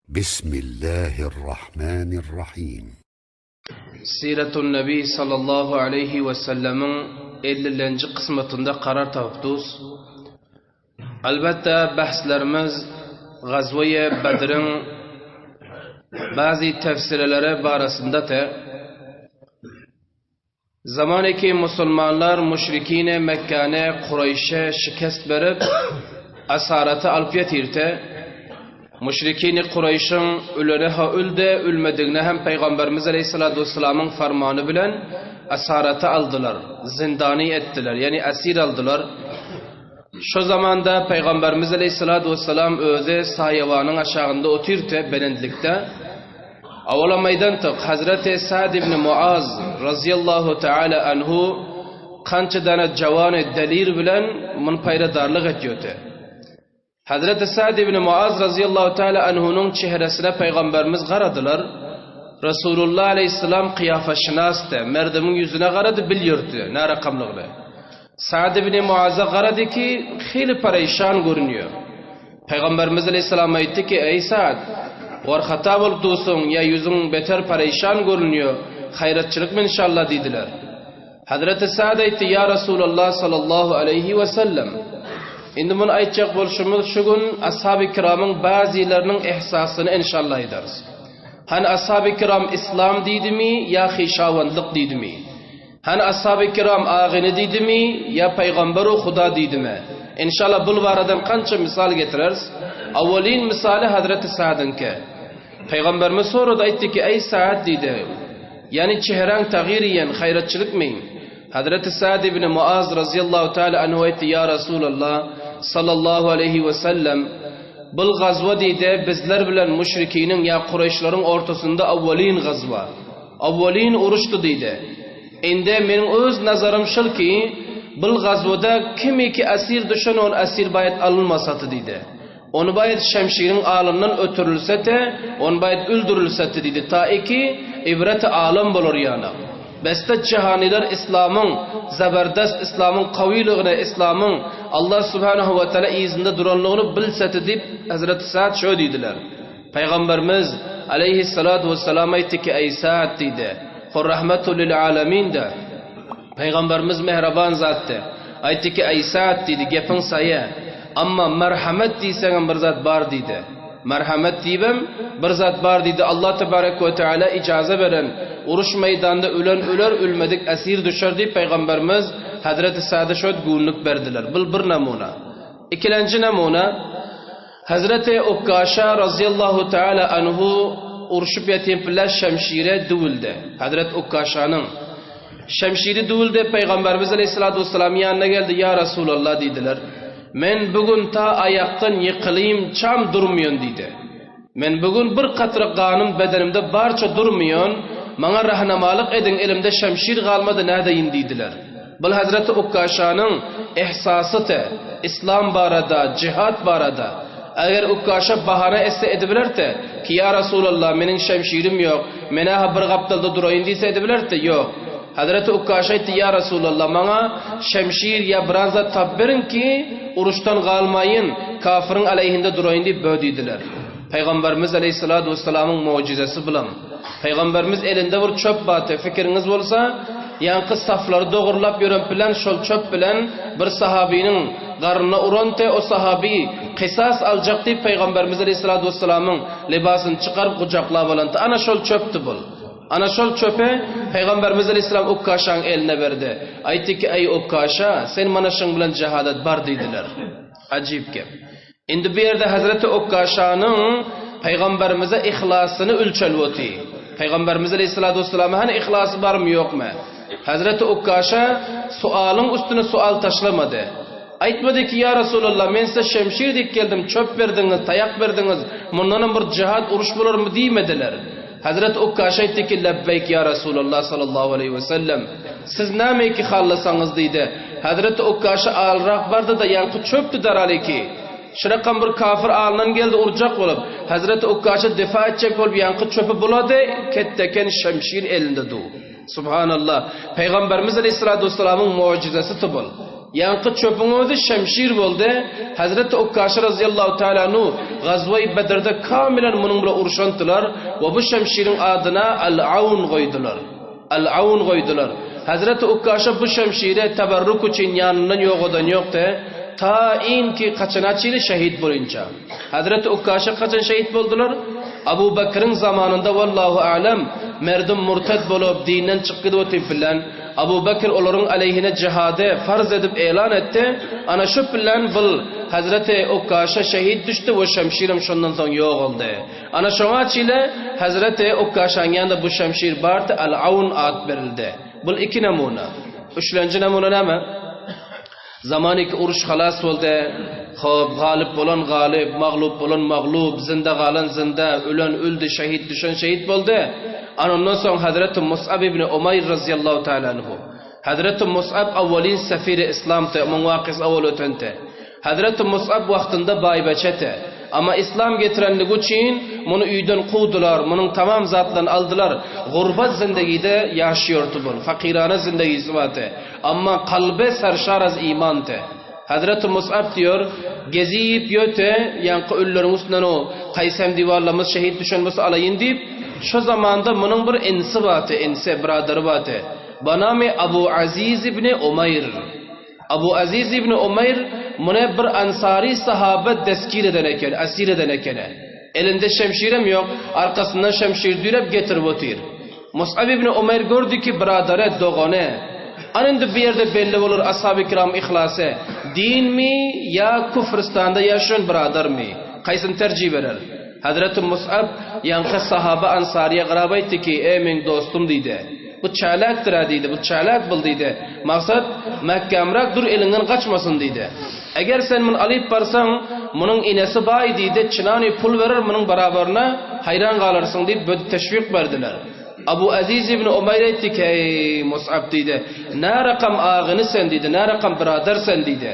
Bismillahirrahmanirrahim. Siratun Nebi sallallahu aleyhi ve sellem'in 50. kısmetinde karar tapduz. Elbette bahslerimiz Gazve-i Bedir'in bazı tefsirleri barasında te Zamaniki musulmanlar müşrikine Mekkane Kureyş'e şikest berip asareti alyp ýetyrte. Müşrikini Kureyşiň öleni ha öldi, ölmedigini hem Peygamberimiz aleyhissalatu vesselamyň farmany bilen asarete aldylar, zindani etdiler, ýani esir aldylar. Şo zamanda Peygamberimiz aleyhissalatu vesselam özi saýawanyň aşagynda otyrte belentlikde. Awala maýdantyk Hazreti Sa'd ibn Muaz razyýallahu taala anhu kança dana jawany delir bilen mun paýradarlyk etýöte. Hazreti Sa'd ibn Muaz razyýallahu taala anhunyň çehresine Pygamberimiz garadylar. Resulullah aleyhissalam kyýafaşynasdy, merdimiň ýüzüne garady bilýördi nä rakamlygyny. Sa'd ibn Muaza garady ki, hili pareýşan görünýär. Pygamberimiz aleyhissalam aýtdy ki, Eý Sa'd, war hata bolup dursuň, ýa ýüzüň beter pareýşan görünýär, haýratçylykmy inşallah diýdiler. Hazreti Sa'd aýtdy, Ýa Resulallah sallallahu aleýhi we sellem, indi muny aýtjak bolşumyz şu gün ashaby kiramyň bazylarynyň ihsasyny inşallah aýdarys. Hany ashaby kiram islam diýdimi ýa hyşawandylyk diýdimi? Hany ashaby kiram agyny diýdimi ýa paýgamberu huda diýdimi? Inşallah bul baradan kança mysal getireris. Awwalyn mysaly hazreti Sa'dyňky. Paýgamberimiz sorady aýtdy ki eý Sa'd diýdi. Ýani çehräň tagyr iýen haýratçylykmy? Hazreti Sa'd ibn Muaz razyýallahu taala anhu aýtdy ýa Rasulallah sallallahu aleýhi we sellem bul gazwa diýdi bizler bilen müşrikiniň ýa kureýşleriň ortasynda awwalyn gazwa. Awwalyn uruşdy diýdi. Indi meniň öz nazarym şul ki, bul gazwada kimiki esir düşen ol esir baýat alynmasady diýdi. Ony baýat şemşiriň alyndan ötürilsete, ony baýat öldürilseti diýdi. Ta iki ibreti alem bolar ýaly. Beste jahanylar islamyň zeberdest islamyň kawylygyny islamyň Allah subhanahu we taala yzynda duranlygyny bilseti diýip Hazreti Sa'd şöý diýdiler. Pygamberimiz, aleýhissalatu wessalam, aýtdy ki, Eý Sa'd diýdi, Hur rahmetu lil alemin-de. Pygamberimiz mähriban zatdy. Aýtdy ki, Eý Sa'd diýdi, gepiň saýa. Amma merhamet diýseňem bir zat bar diýdi. Merhamet diýibem bir zat bar diýdi. Allah tebarek we teala ijaza beren, uruş meýdanda ölen öler, ölmedik esir düşer diýip Pygamberimiz Hazreti Sa'da şo günlük berdiler. Bul bir namuna. Ikilenji namuna, Hazreti Ukkaşa razyýallahu taala anhu urşup ýatyplar şemşire düwüldi. Hazreti Ukkaşanyň şemşiri düwüldi. Pygamberimiz aleyhissalatu vesselam ýanyna geldi. Ýa Resulallah diýdiler. Men bu gün ta aýakdan ýykylyým çam durmaýan diýdi. Men bu gün bir katra ganym bedenimde barça durmaýan, maňa rahnamalyk ediň elimde şemşir galmady nädeýin diýdiler. Bul Hazreti Ukkaşanyň ihsasyty, islam barada, jihat barada. Eger Ukkaşa bahana etse edibilerdi, ki ýa Resulallah meniň şemşirim ýok, menä-ha bir gapdalda duraýyn diýse edibilerdi, ýok. Hazreti Ukkaşa aýtdy, ýa Resulallah maňa şemşir ýa biran zat tapyp beriň ki, uruşdan galmaýyn, kafyryň aleýhinde duraýyn diýip bö diýdiler. Pygamberimiz aleýhissalatu wessalamyň mugjyzasy bulam. Pygamberimiz elinde bir çöp bardy, fikiriňiz bolsa, ýaňky saflary dogurlap ýören bilen şol çöp bilen bir sahabynyň garnyna urandy, o sahaby kysas aljak diýip Pygamberimiz aleýhissalatu wessalamyň lybasyny çykaryp gujaklap alandy. Ana şol çöpdi bul. Ana şol çöpi Pygamberimiz aleýhissalam Ukkaşaň eline berdi. Aýtdy ki, Eý Ukkaşa, sen mana şuň bilen jahadat bar diýdiler. Ajyp gep. Indi bu ýerde Hazreti Ukkaşanyň Pygamberimize yhlasyny ölçelip oty. Pygamberimiz aleýhissalatu wessalama hany yhlasy barmy ýokmy? Hazreti Ukkaşa sualyň üstüne sual taşlamady. Aýtmady ki, Ýa Resulallah, men size şemşir diýip geldim, çöp berdiňiz, taýak berdiňiz, mundanam bir jihad uruş bolarmy diýmediler. Hazreti Ukkaşa aýtdy ki, Lebbeýk ýa Resulallah sallallahu aleýhi we sellem, siz nämeýki hallasaňyz diýdi. Hazreti Ukkaşa alrak bardy-da, ýaňky çöpdi daralyki. Şurakam bir kafir alyndan geldi urjak bolup. Hazreti Ukkaşa difa etjek bolup ýaňky çöpi bulady, ketdeken şemşir elinde du. Subhanallah. Pygamberimiz aleýhissalatu wessalamyň mugjyzasy tubul. Ýaňky çöpüň özi şemşir boldy. Hezreti Ukkaşa razyýallahu taala anhu Gazwa-i Bedrde kamilen munuň bilen urşandylar we bu şemşiriň adyna Al-Awn goýdular. Al-Awn goýdular. Hezreti Ukkaşa bu şemşiri tabarruk üçin ýanyndan ýogadan ýokdy, ta inki kaçana çili şehit bolynça. Hezreti Ukkaşa kaçan şehit boldular? Abu Bekriň zamanynda wallahu a'lem merdum murted bolup dinden çykyp gidip otyp bilen Abu Bekr olaryň aleýhine jihady farz edip elan etdi. Ana şu bilen bul Hezreti Ukkaşa şehit düşdi we şemşirem şondan soň ýogaldy. Ana şoňa çile Hezreti Ukkaşaň ýanynda bu şemşir bardy Al-Awn at berildi. Bul iki namuna. Üçlenji namuna näme? Zamanyki uruş halas boldy. Hop, galyp bolan galyp, maglup bolan maglup, zynda galan zynda, ölen öldi, şehit düşen şehit boldy. Ana ondan soň Hazreti Mus'ab ibn Umaýr razyýallahu taala anhu. Hazreti Mus'ab awwalin sefiri islamdy, muň wakysy awwal ötenti. Hazreti Mus'ab wagtynda baýbeçeti. Amma islam getirenligi üçin muny öýden kowdular, munuň tamam zatlaryny aldylar. Gurbat zindegide ýaşaýardy bul, fakirana zindegisi bardy. Amma kalby sarşar az imandy. Hazreti Mus'ab diýor, Gezip ýöte, ýaňky ölüleriň üstünden o kaýsam diwarlarymyz şehit düşen bolsa alaýyn diýip, şo zamanda munuň bir inisi bardy, inisi, byradary bardy. Banamy Abu Aziz ibni Umaýr. Abu Aziz ibn Umaýr muny bir ansary sahaba destgir eden eken, esir eden ekeni. Elinde şemşirem ýok, arkasyndan şemşir düýrep getirip otyr. Mus'ab ibn Umaýr gördi ki, byradary, dogany. Ana indi bu ýerde belli bolar ashaby kiramyň yhlasy, dinmi ýa küfristanda ýaşaýan byradarmy? Kaýsyny terjih berer? Hazreti Mus'ab ýaňky sahaba ansaryýa garap aýtdy ki, Eý meň dostum diýdi. Bu çälakdyr-a diýdi, bu çälak bul diýdi. Maksat, mähkämräk dur eliňden gaçmasyn diýdi. Eger sen muny alyp barsaň, munuň enesi baý diýdi, çynany pul berer munuň barabaryna, haýran galarsyň diýip bödi teşwik berdiler. Abu Aziz ibn Umaýr aýtdy ki, Eý Mus'ab diýdi, nä rakam agyny sen diýdi, nä rakam byradar sen diýdi.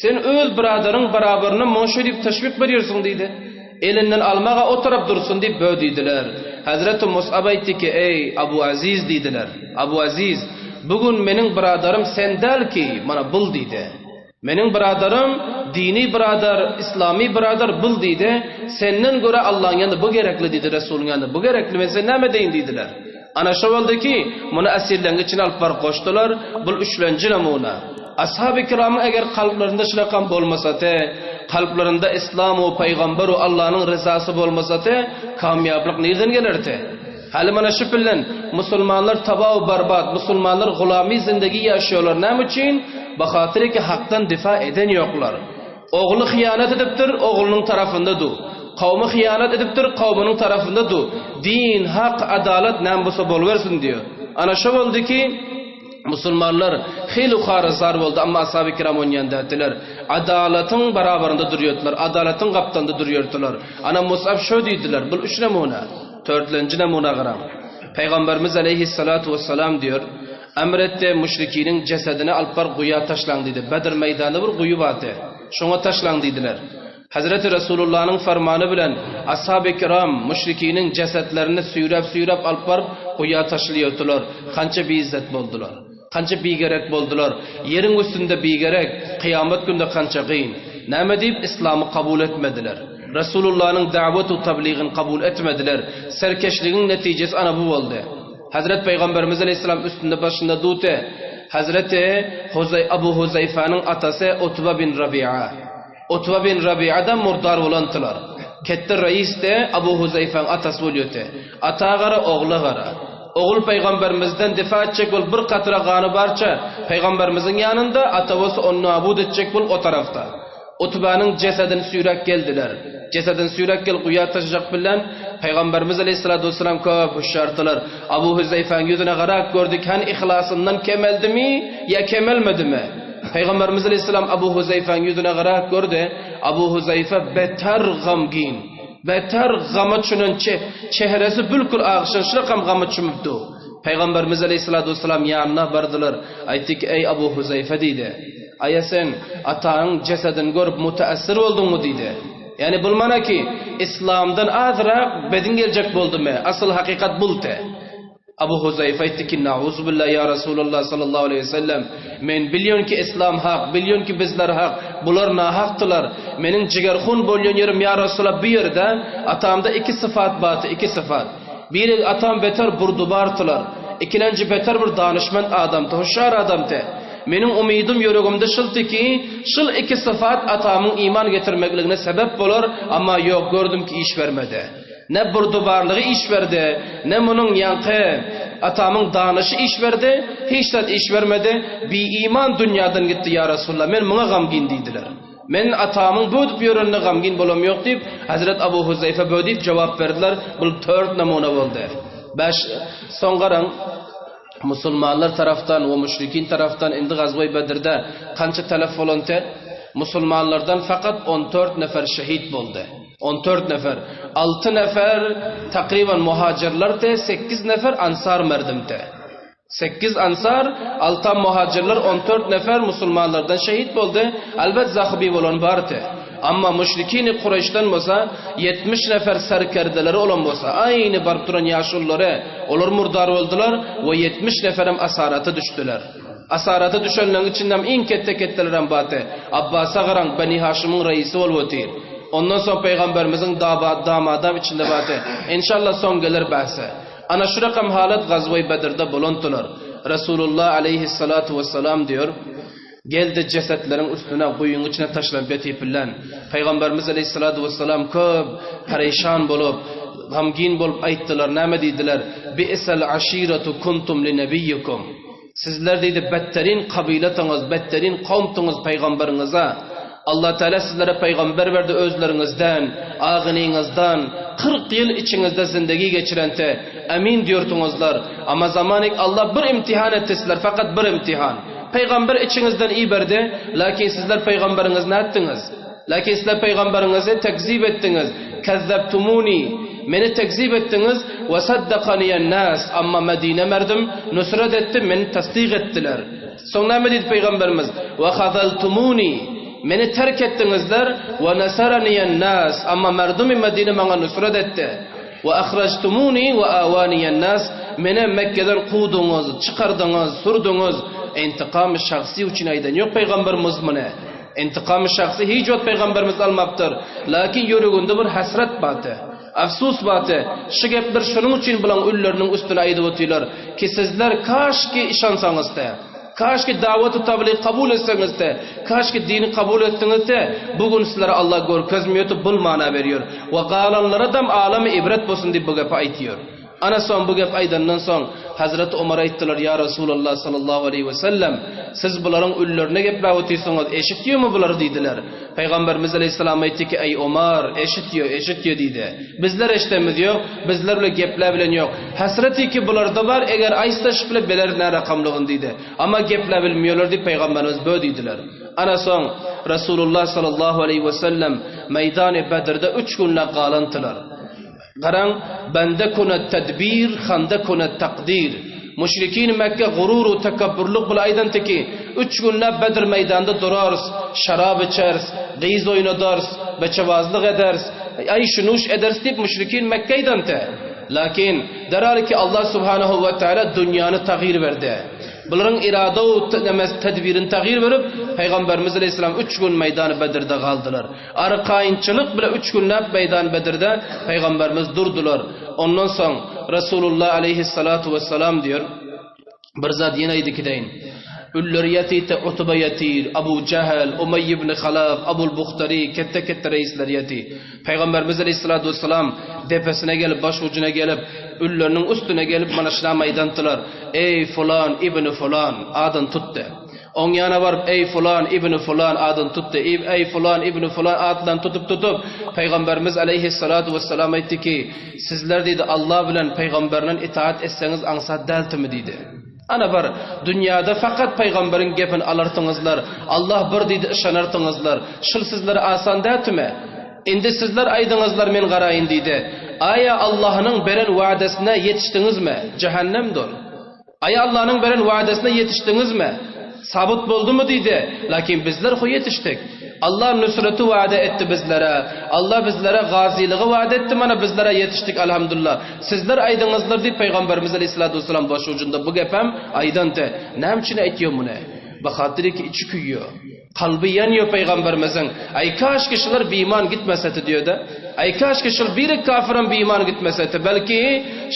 Sen öz byradaryň barabaryna muňa şeý diýip teşwik berýärsiň diýdi. Elinden almaga o tarap dursun diýip bö diýdiler. Hezreti Mus'ab aýtdy ki, Eý, Abu Aziz diýdiler. Abu Aziz, bu gün meniň byradarym sen däl ki, mana bul diýdi. Meniň byradarym dini byradar, islamy byradar bul diýdi. Senden görä Allaň ýanynda bu gerekli diýdi, Resulyň ýanynda bu gerekli, men sen näme edeýin diýdiler. Ana şo boldy ki, muny esirleň içine alyp baryp goşdular, bul üçlenji namuna. Ashaby kiramyň eger kalplarynda şulakam bolmasady, kalplarynda Islam we Pygamber we Allanyň ryzasy bolmasady, kamýaplyk nirden gelerdi? Häli mana şu bilen musulmanlar taba we barbat, musulmanlar gulamy zindegi ýaşaýarlar näme üçin? Bahatyr ki hakdan difa eden ýoklar. Ogly hyýanat edipdir, oglunyň tarapynda du. Kowmy hyýanat edipdir, kowmunyň tarapynda du. Din, hak, adalat näme bolsa bolubersin diýýär. Ana şo boldy ki, musulmanlar hili hary-zar boldy, amma ashaby kiram onýan däldiler. Adalatyň barabarynda durýardylar, adalatyň gapdalynda durýardylar. Ana Mus'ab şo diýdiler, bul üç namuna. Dörtlenji namuna garaň. Pygamberimiz aleýhissalatu wessalam diýýär, Emr etdi, müşrikiniň jesedini alyp baryp guýa taşlaň diýdi. Bedr meýdanda bir guýy bardy. Şoňa taşlaň diýdiler. Hezreti Resulullanyň fermany bilen ashaby kiram müşrikiniň jesetlerini süýräp-süýräp alyp baryp guýa taşlaýardylar. Kança biizzet boldular. Kança bigerek boldular. Ýeriň üstünde bigerek, kyýamat günde kança gyn. Näme diýip islamy kabul etmediler. Resulullanyň dawet u tabligini kabul etmediler. Serkeşligiň netijesi ana bu boldy. Hezret Pygamberimiz aleýhissalam üstünde başynda dute Hezreti Huzaý Abu Huzaýfanyň atasy Utba bin Rabi'a. Utba bin Rabi'a-da murdar bolantylar. Ketde reis-de Abu Huzaýfaň atasy bolýardy. Ata gara, ogla gara. Ogul Pygamberimizden difa etjek bolup bir katra gany barça Pygamberimiziň ýanynda, ata bolsa ony nabut etjek bolup o tarafda. Utbanyň jesedini süýräp geldiler. Jesedini süýräp gelip guýa taşlajak bilen, Pygamberimiz aleýhissalatu wessalam köp hüşşardylar. Abu Hüzeýfäň ýüzüne garap gördük, hany yhlasyndan kemeldimi ýa kemelmedimi? Pygamberimiz aleýhissalam Abu Hüzeýfäň ýüzüne garap gördi, Abu Hüzeýfe beter gamgyn, beter gama çünen çehresi bülkül agşan şulakam gama çümüpdi. Pygamberimiz aleýhissalatu wessalam ýanyna bardylar. Aýtdy ki, Eý Abu Hüzeýfe diýdi. Aýa sen ataňyň jesedini görüp mutaessir bolduňmy diýdi. Ýagny bul mana ki, islamdan azrak bedin geljek boldumy? Asyl hakykat bulty. Abu Huzaýfa aýtdy ki, Nauzubilla ýa Resulallah sallallahu aleýhi we sellem, men bilýän ki islam hak, bilýän ki bizler hak, bular nahakdylar. Meniň jigerhun bolýan ýerim ýa Resulallah bu ýerde, atamda iki syfat bardy, iki syfat. Biri atam beter burdubartylar, ikilenji beter bir danyşment adamdy, huşýar adamdy. Meniň umydym ýüregimde şyldy ki, şul iki syfat atamyň iman getirmekligine sebep bolar, amma ýok, gördüm ki iş bermedi. Ne burdubarlygy iş berdi, ne munuň ýaňky atamyň danyşy iş berdi, hiç zat iş bermedi, bi-iman dünýadan gitdi ýa Resulallah, men muňa gamgyn diýdiler. Men atamyň bödüp ýörenine gamgyn bolam ýok diýip, Hezret Abu Huzeýfe bödüp jogap berdiler, bul tört namuna boldy. Bäş, soň garaň, musulmanlar tarapdan we müşrikin tarapdan indi Gazweý Bedrde kança telef bolante, musulmanlardan fakat on tört nefer şehit boldy. On tört nefer. Alty nefer takryban muhajirlerde, sekiz nefer ansar merdimde. Sekiz ansar, altam muhajirler, on tört nefer musulmanlardan şehit boldy. Elbet zahyby bolan bardy. Amma müşrikini Kureýşden bolsa, 70 nefer serkerdeleri olan bolsa, aýny baryp duran ýaşululary, olar murdar boldular we 70 neferem asarata düşdüler. Asarata düşenleriň içindem iň ketde-ketdelerem bardy. Abbasa garaň, Beni Haşymyň reisi bolup otyr. Ondan soň pygamberimiziň damadam içinde bardy. Enşalla soň geler bahse. Ana şu rakam halat Gazweý Bedrde bolandylar. Resulullah aleýhissalatu wessalam diýor, Geldi jesetleriň üstüne guýyň içine taşlanyp ýatypbilen. Pygamberimiz aleýhissalatu wessalam köp pereýşan bolup, gamgyn bolup aýtdylar, näme diýdiler? Bi'sel aşiratu kuntum li nebiyyikum. Sizler diýdi, betterin kabylatyňyz, betterin kowumtyňyz pygamberiňize. Allah Teala sizlere pygamber berdi özleriňizden, agynyňyzdan, 40 ýyl içiňizde zindegi geçirente, emin diýortuňyzlar. Amma zamanik Allah bir imtihan etdi sizler, fakat bir imtihan. Pygamber içiňizden iberdi, lakin sizler pygamberiňizi nätdiňiz? Lakin sizler pygamberiňizi tekzip etdiňiz, kezzebtumuni, meni tekzip etdiňiz, we saddakaniyen nas, amma Medine merdim nusret etdi, meni tasdyk etdiler. Soň näme diýdi pygamberimiz? We hazaltumuni, meni terk etdiňizler, we nasaraniyen nas, amma merdumi Medine maňa nusret etdi. We ahrajtumuni we awaniyen nas, meni Mekgeden kowduňyz, çykardyňyz, sürdüňiz. Intikamy şahsy üçin aýdan ýok pygamberimiz muny. Intikamy şahsy hiç wagt pygamberimiz almapdyr. Lakin ýüreginde bir hasrat bardy. Afsus bardy. Şu gepler şonuň üçin bulaň ölüleriniň üstüne aýdyp otyrlar ki sizler kaşki işansaňyzda, kaşki dawat-u tablyg kabul etseňizde, kaşki dini kabul etseňizde bu gün sizlere Allah görkezmeýärdi bul mana berýär. We galanlaradam alamy ibret bolsun diýip bu gepi aýtýar. Ana soň bu gep aýdandan soň Hazreti Omar aýtdylar, Ýa Resulallah sallallahu aleýhi we sellem, siz bularyň ölülerine gepläp otyrsyňyz, eşitýärmi bular diýdiler. Pygamberimiz aleýhissalam aýtdy ki, Eý Omar, eşitýär, eşitýär diýdi. Bizler eşdemiz ýok, bizler bile gepläp bilen ýok. Hasreti ki bularda bar, eger aýtsa şu bile biler nä rakamlygyny diýdi. Amma gepläp bilmeýärler diýip Pygamberimiz bö diýdiler. Ana soň Resulullah sallallahu aleýhi we sellem meýdany Bedrde üç günläp galantylar. Garaň, bende kune tedbir, hande kune takdir. Müşrikin Mekke gurur u tekebburlyk bile aýdanty ki, üç günläp Bedr meýdanda durarys, şarap içeris, gyz oýnadarys, beçebazlyk ederis, aýş-nuş ederis diýip müşrikin Mekke aýdanty. Lakin, derhal ki Allah subhanehu we teala dünýäni tagýyr berdi. Bularyň irada u tedbirini tagýyr berip, Pygamberimiz aleýhissalam üç gün meýdany Bedrde galdylar. Arkaýynçylyk bile üç günläp meýdan Bedirde Pygamberimiz durdular. Ondan soň Resulullah aleýhissalatu wessalam diýer, Bir zat ýene aýdyp gideýin. Ülleri ýatyta Utba ýatyr, Abu Jähel, Umeýýe ibn Halaf, Abul Buhtary, ketde-ketde reisler ýaty. Pygamberimiz aleýhissalatu wessalam depesine gelip, baş ujuna gelip, ülleriniň üstüne gelip mana şunam aýdandylar, Eý fulan ibn fulan, adyny tutdy. Oň ýanyna baryp, Eý, fulan, ibni fulan, adyny tutdy. Eý, fulan, ibni fulan, atlaryny tutup-tutup, Pygamberimiz aleýhissalatu wessalam aýtdy ki, Sizler diýdi, Allah bilen Pygamberinden itaat etseňiz aňsat dältimi diýdi. Ana bir, dünýäde fakat Pygamberiň gepini alarsyňyzlar, Allah bir diýdi yşanarsyňyzlar. Şul sizlere asan dältimi? Indi sizler aýdyňyzlar men garaýyn diýdi. Aýa Allahnyň beren wa'desine ýetişdiňizmi? Jähennemdir. Aý Allanyň beren wadasyna ýetişdiňizmi? Sabyt boldumy diýdi. Lakin bizler ho ýetişdik. Allah nusreti wada etdi bizlere. Allah bizlere gazylygy wada etdi mana bizlere ýetişdik alhamdulillah. Sizler aýdyňyzlar diýip Pygamberimiz aleyhissalatu vesselam baş ujunda bu gepem aýdandy. Näme üçin aýtýar muny? Bahatyr ki içi küýýär. Kalby ýanýar Pygamberimiziň. Aý kaşki şular biiman gitmesedi diýýär-de. Aý kaşki şul biri kafiram biiman gitmesedi. Belki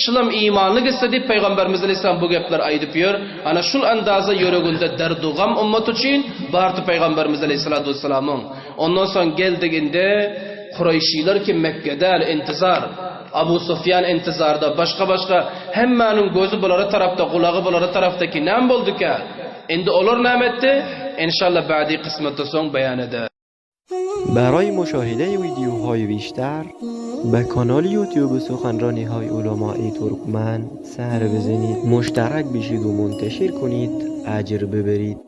şulam imanly gitse diýip Pygamberimiz aleyhissalam bu gepleri aýdyp ýör. Ana şul andaza ýüreginde derdu gam ummat üçin bardy Pygamberimiz aleyhissalatu vesselamyň. Ondan soň geldik indi Kureýşiler ki Mekgede intizar. Abu Sufýan intizarda başga başga hemmäniň gözi bulara tarapda gulagy bulara tarapda ki näme bolduka? Indi olar näme etdi? Enşalla bädi kysmatda soň beýan eder. برای مشاهده ویدیوهای بیشتر به کانال یوتیوب سخنرانی های علمای ترکمن سر بزنید مشترک بشید و منتشر کنید اجر ببرید.